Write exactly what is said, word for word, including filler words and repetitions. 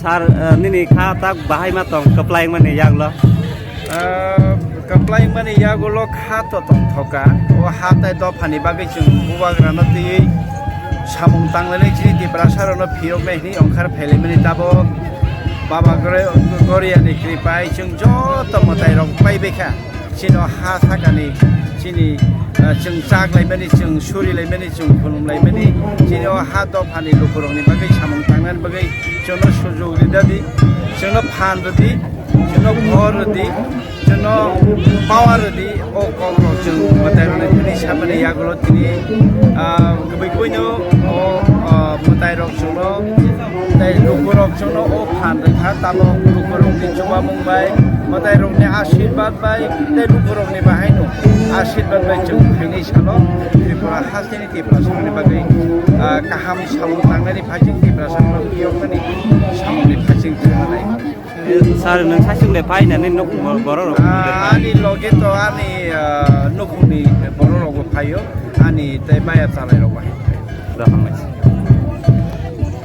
Sir, eh, nini kha tak bahai ma tong kwplai mani yaklo? Ah, kwplai mani yagulo kha to tongthoka. O ha tai dophani bagwi chwng bubagrano twiwi samung tanglainai chini Tiprasarokno phiyoknai hwnwi ongkhar phailaimani tabok Baba Gre-, Goriani kripai chwng joto mwtairok paibaikha. Chini o ha sakani, chini, ah, chwng chaklaimani, chwng surilaimani, chwng khulumlaimani, chini o ha dophani lukurokni bagwi samung tangnani bagwi chwngno sujug ridadi, chwngno phan rwdi, chwngno bhor rwdi, chwngno power rwdi, o kokrok chwng mwtairokni thani samani yagulo tini, ah, kubui kubuino o, ah, mwtairok chwngno tei lukurok chwngno o phan rwkha, tabok lukurokni chubamung bai, mwtairokni ashirbad bai, tei lukurokni bahaino ashirbad bai chwng phainai salo Tripura hasteni Tiprasarokni bagwi, ah, kaham samung tangnani phaising Tiprasarokno phiyoknani samungni phaising chwng nai. Sir, nwng saichung le phai nani nuk bo-, borok rok Ah, ani loge to ani, ah, nukhungni borok rokbo phaio, ani tei maya chalairokbo hai phaio. Doham mai.